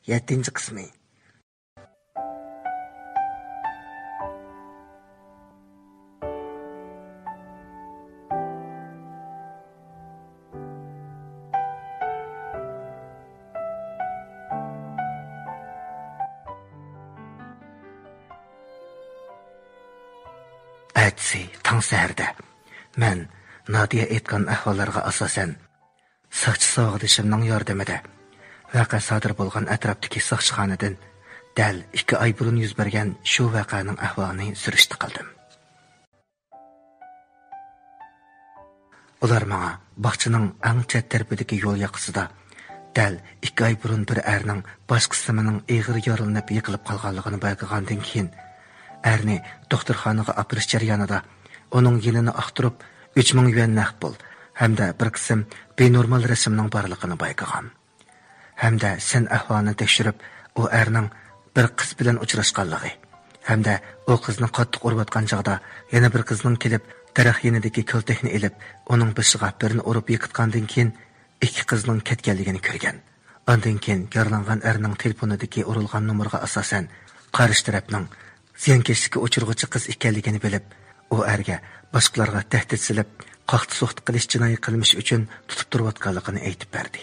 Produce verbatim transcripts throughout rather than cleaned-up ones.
يەتتىنچى قىسمى. ئەتىسى تاڭ سەھەردە مەن نادىيە ئېيتقان ئەھۋاللارغا ئاساسەن، ساقچى ساۋاقدىشىمنىڭ ياردىمىدە ۋەقە سادىر بولغان ئەتراپتىكى ساقچىخانىدىن دەل ئىككى ئاي بۇرۇن يۈز بەرگەن شۇ ۋەقەنىڭ ئەھۋالىنى سۈرۈشتە قىلدىم. ئۇلار ماڭا باغچىنىڭ ئەڭ چەت تەرىپىدىكى يول ياقىسىدا دەل ئىككى ئاي بۇرۇن بىر ئەرنىڭ باش قىسمىنىڭ ئېغىر يارىلىنىپ يىقىلىپ قالغانلىقىنى بايقىغاندىن كېيىن، ئەرنى دوختۇرخانىغا ئاپىرىش جەريانىدا ئۇنىڭ يېنىنى ئاختۇرۇپ، ئۈچ مىڭ يۈەن نەق پۇل ھەمدە بىر قىسىم بىنورمال رەسىمنىڭ بارلىقىنى بايقىغان. ھەمدە سەن ئەھۋالىنى تەكشۈرۈپ، ئۇ ئەرنىڭ بىر قىز بىلەن ئۇچراشقانلىقى ھەمدە ئۇ قىزنى قاتتىق ئۇرۇۋاتقان چاغدا يەنە بىر قىزنىڭ كېلىپ، دەرەخ يېنىدىكى كۆلتەكنى ئېلىپ، ئۇنىڭ بېشىغا بىرنى ئۇرۇپ يىقىتقاندىن كېيىن، ئىككى قىزنىڭ كەتكەنلىكىنى كۆرگەن. ئاندىن كېيىن يارىلانغان ئەرنىڭ تېلېفونىدىكى ئۇرۇلغان نومۇرغا ئاساسەن، قارشى تەرەپنىڭ زىيانكەشلىككە ئۇچرىغۇچى قىز ئىكەنلىكىنى بىلىپ، ئۇ ئەرگە باشقىلارغا تەھدىت سېلىپ، قاقتى-سوقتى قىلىش جىنايى قىلمىشى ئۈچۈن تۇتۇپ تۇرۇۋاتقانلىقىنى ئېيتىپ بەردى.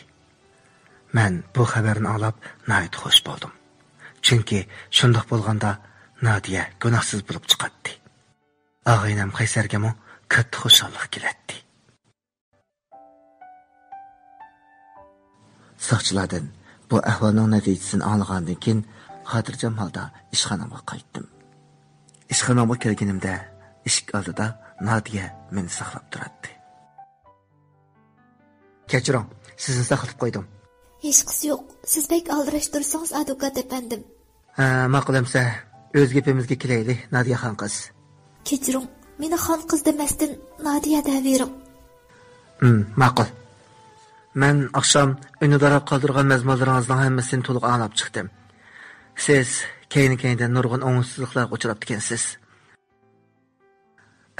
مەن بۇ خەۋەرنى ئاڭلاپ ناھايىتى خۇش بولدۇم. چۈنكى شۇنداق بولغاندا نادىيە گۇناھسىز بولۇپ چىقاتتى. ئاغىنەم قەيسەرگىمۇ كاتتا خۇشاللىق كېلەتتى. ساقچىلاردىن بۇ ئەھۋالنىڭ نەتىجىسىنى ئاڭلىغاندىن كېيىن، خاتىرجەم ھالدا ئىشخانامغا قايتتىم. ئىشخانامغا كەلگىنىمدە، ئىشىك ئالدىدا نادىيە مېنى ساقلاپ تۇراتتى. كەچۈرۈڭ، سىزنى ساقىتىپ قويدۇم. ھېچقىسى يوق، سىز بەك ئالدىراش تۇرسىڭىز، ئادۋوكات ئەپەندىم. ھە، ماقۇل ئەمسە، ئۆز گېپىمىزگە كېلەيلى، نادىيە خانقىز. كەچۈرۈڭ، مېنى خانقىز دېمەستىن نادىيە دەۋېرىڭ. ھىم، ماقۇل. مەن ئاخشام ئۈندىدارغا قالدۇرغان مەزمۇنلىرىڭىزنىڭ ھەممىسىنى تولۇق ئاڭلاپ چىقتىم. سىز كەينى-كەينىدىن نۇرغۇن ئوڭۇشسىزلىقلارغا ئۇچراپتىكەنسىز.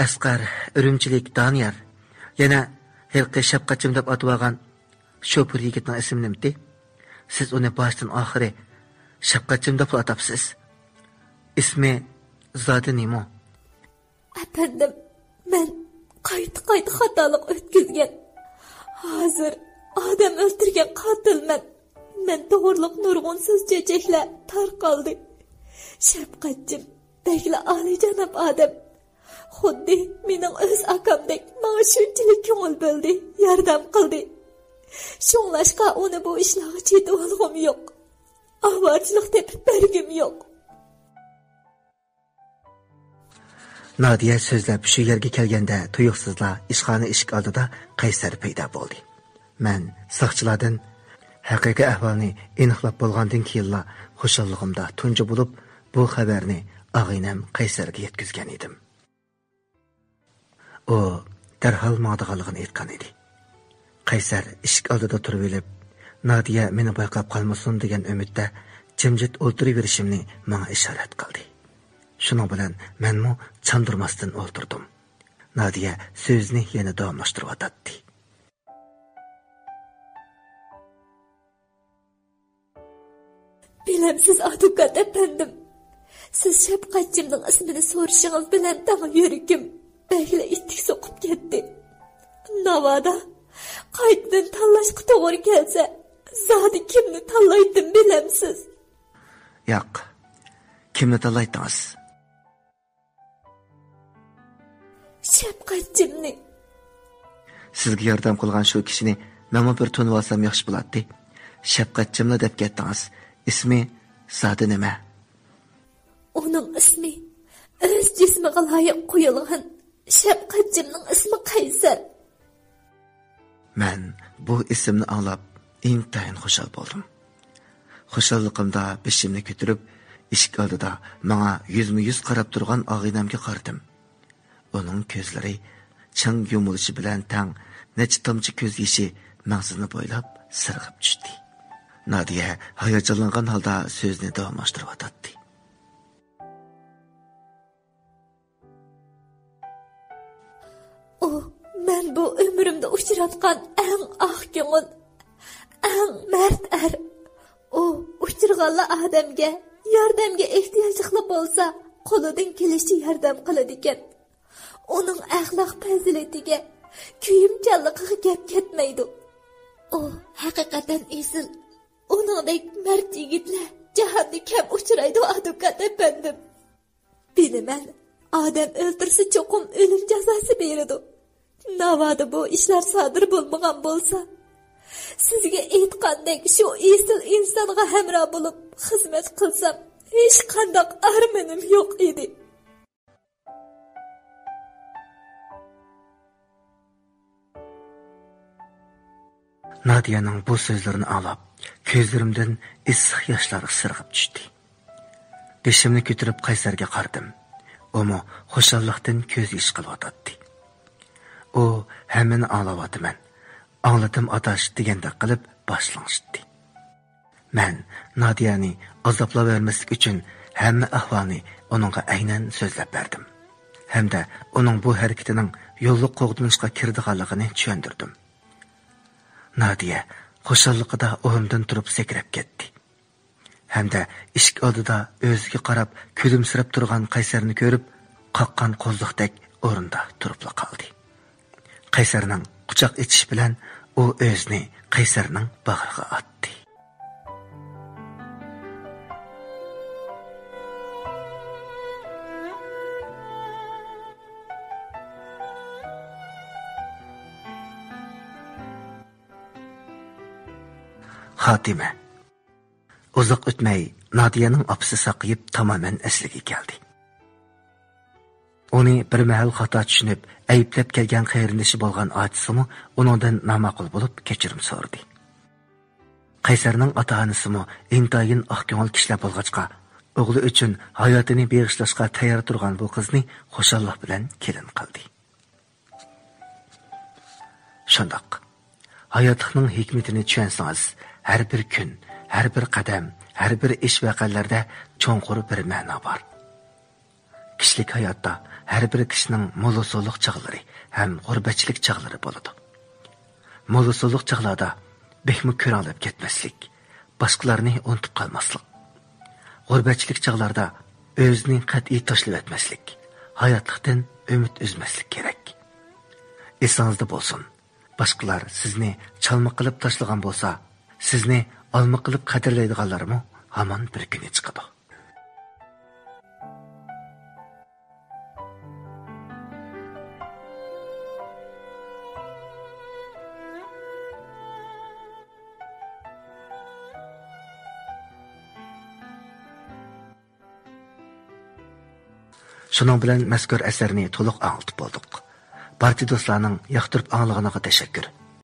ئەسقەر، ئۈرۈمچىلىك دانىيار، يەنە ھېلىقى شەپقەتچىم دەپ ئاتىۋالغان شوپۇر يىگىتنىڭ ئىسمى نېمىتى؟ سىز ئۇنى باشتىن ئاخىرى شەپقەتچىم دەپلا ئاتاپسىز. ئىسمى زادى نېمە؟ ئەپەندىم، مەن قايتا-قايتا خاتالىق ئۆتكۈزگەن. ھازىر ئادەم ئۆلتۈرگەن قاتىلمەن. مەن توغرۇلۇق نۇرغۇن سۆز-چۆچەكلەر تارقالدى. شەپقەتچىم بەكلا ئالىيجاناب ئادەم. خۇددى مېنىڭ ئۆز ئاكامدەك ماڭا شۇنچىلىك كۆڭۈل بۆلدى، ياردەم قىلدى. شۇڭلاشقا ئۇنى بۇ ئىشلارغا چېتىۋالغۇم يوق. ئاۋارىچىلىق تېپىپ بەرگۈم يوق. نادىيە سۆزلەپ شۇ يەرگە كەلگەندە، تۇيۇقسىزلا ئىشخانا ئىشىك ئالدىدا قەيسەر پەيدا بولدى. مەن ساقچىلاردىن ھەقىقىي ئەھۋالنى ئېنىقلاپ بولغاندىن كېيىنلا خۇشاللىقىمدا تۇنجى بولۇپ، بۇ خەۋەرنى ئاغىنەم قەيسەرگە يەتكۈزگەن ئىدىم. ئۇ دەرھال ماڭىدىغانلىقىنى ئېيتقان ئىدى. قەيسەر ئىشىك ئالدىدا تۇرۇۋېلىپ، نادىيە مېنى بايقاپ قالمىسۇن دېگەن ئۈمىدتە جىمجىت ئولتۇرۇۋېرىشىمنى ماڭا ئىشارەت قىلدى. شۇنىڭ بىلەن مەنمۇ چاندۇرماستىن ئولتۇردۇم. نادىيە سۆزىنى يەنە داۋاملاشتۇرۇۋاتاتتى. بىلەمسىز، ئادۋوكات ئەپەندىم، سىز شەپقەتچىمنىڭ ئىسمىنى سورىشىڭىز بىلەن تەڭ يۈرىكىم بەكلا ئىتتىك سوقۇپ كەتتى. ناۋادا قايتىدىن تاللاشقا توغرا كەلسە، زادى كىمنى تاللايتتىم بىلەمسىز؟ ياق، كىمنى تاللايتتىڭىز؟ شەپقەتچىمنى. سىزگە ياردەم قىلغان شۇ كىشىنى مەنمۇ بىر تونۇۋالسام ياخشى بولاتتى. شەپقەتچىملا دەپ كەتتىڭىز. ئىسمى زادى نېمە؟ ئۇنىڭ ئىسمى، ئۆز جىسمىغا لايىق قويۇلغان شەپقەتچىمنىڭ ئىسمى قەيسەر. مەن بۇ ئىسىمنى ئاڭلاپ ئىنتايىن خۇشال بولدۇم. خۇشاللىقىمدا بېشىمنى كۆتۈرۈپ، ئىشىك ئالدىدا ماڭا يۈزمۇ يۈز قاراپ تۇرغان ئاغىنەمگە قارىدىم. ئۇنىڭ كۆزلىرى چىڭ يۇمۇلۇشى بىلەن تەڭ نەچچە تامچە كۆز يېشى مەڭزىنى بويلاپ سىرغىپ چۈشتى. نادىيە ھاياجانلانغان ھالدا سۆزىنى داۋاملاشتۇرۇۋاتاتتى. ئۇ مەن بۇ ئۆمرۈمدە ئۇچراتقان ئەڭ ئاق كۆڭۈل، ئەڭ مەرد ئەر. ئۇ ئۇچرا نۇرغۇنلا ئادەمگە ياردەمگە ئېھتىياجلىقلا بولسا، قولىدىن كېلىشىچە ياردەم قىلىدىكەن. ئۇنىڭ ئەخلاق پەزىلىتىگە، كۆيۈمچانلىقىغا گەپ كەتمەيدۇ. ئۇ ھەقىقەتەن ئېسىل. ئۇنىڭدەك مەرد يىگىتلەر جاھاندا كەم ئۇچرايدۇ، ئادۋوكات ئەپەندىم. بىلىمەن، ئادەم ئۆلتۈرسە چوقۇم ئۆلۈم جازاسى بېرىدۇ. ناۋادا بۇ ئىشلار سادىر بولمىغان بولسا، سىزگە ئېيتقاندەك شۇ ئېسىل ئىنسانغا ھەمراھ بولۇپ خىزمەت قىلسام، ھېچقانداق ئارمىنىم يوق ئىدى. نادىيەنىڭ بۇ سۆزلىرىنى ئاڭلاپ، كۆزلىرىمدىن ئىسسىق ياشلار سىرغىپ چۈشتى. بېشىمنى كۆتۈرۈپ قەيسەرگە قارىدىم. ئۇمۇ خۇشاللىقتىن كۆز يېشى قىلىۋاتاتتى. ئۇ «ھەممىنى ئاڭلاۋاتىمەن، ئاڭلىدىم ئاداش» دېگەندەك قىلىپ باش لىڭشىتتى. مەن نادىيەنى ئازابلاۋەرمەسلىك ئۈچۈن ھەممە ئەھۋالنى ئۇنىڭغا ئەينەن سۆزلەپ بەردىم. ھەمدە ئۇنىڭ بۇ ھەرىكىتىنىڭ يوللۇق قوغدىنىشقا كىرىدىغانلىقىنى چۈشەندۈردۈم. نادىيە خۇشاللىقىدا ئورنىدىن تۇرۇپ سەكرەپ كەتتى. ھەمدە ئىشىك ئالدىدا ئۆزىگە قاراپ كۈلۈمسىرەپ تۇرغان قەيسەرنى كۆرۈپ، قاققان قوزۇقتەك ئورنىدا تۇرۇپلا قالدى. قەيسەرنىڭ قۇچاق ئېچىشى بىلەن ئۇ ئۆزىنى قەيسەرنىڭ باغرىغا ئاتتى. خاتىمە. ئۇزاق ئۆتمەي، نادىيەنىڭ ئاپىسى ساقىيىپ، تامامەن ئەسلىگە كەلدى. ئۇنى بىر مەھەل خاتا چۈشىنىپ، ئەيىبلەپ كەلگەن قېرىندىشى بولغان ئاچىسىمۇ ئۇنىڭدىن ناماقۇل بولۇپ، كەچۈرۈم سورىدى. قەيسەرنىڭ ئاتا-ئانىسىمۇ ئىنتايىن ئاق كۆڭۈل كىشىلەر بولغاچقا، ئوغلى ئۈچۈن ھاياتىنى بېغىشلاشقا تەييار تۇرغان بۇ قىزنى خۇشاللىق بىلەن كېلىن قىلدى. شۇنداق. ھاياتلىقنىڭ ھېكمىتىنى چۈشەنسىڭىز، ھەر بىر كۈن، ھەر بىر قەدەم، ھەر بىر ئىش-ۋەقەلەردە چوڭقۇر بىر مەنا بار. كىشىلىك ھاياتتا ھەر بىر كىشىنىڭ مولىسۇلۇق چاغلىرى ھەم غۇربەتچىلىك چاغلىرى بولىدۇ. مولىسۇلۇق چاغلاردا بەكمۇ كۆرەڭلەپ كەتمەسلىك، باشقىلارنى ئۇنتۇپ قالماسلىق. غۇربەتچىلىك چاغلاردا ئۆزىنى قەتئىي تاشلىۋەتمەسلىك، ھاياتلىقتىن ئۈمىد ئۈزمەسلىك كېرەك. ئېسىڭىزدە بولسۇن، باشقىلار سىزنى چالما قىلىپ تاشلىغان بولسا، سىزنى ئالما قىلىپ قەدىرلەيدىغانلارمۇ ھامان بىر كۈنى چىقىدۇ. شۇنىڭ بىلەن مەزكۇر ئەسەرنى تولۇق ئاڭلىتىپ بولدۇق. بارچە دوستلارنىڭ ياقتۇرۇپ ئاڭلىغىنىغا تەشەككۈر.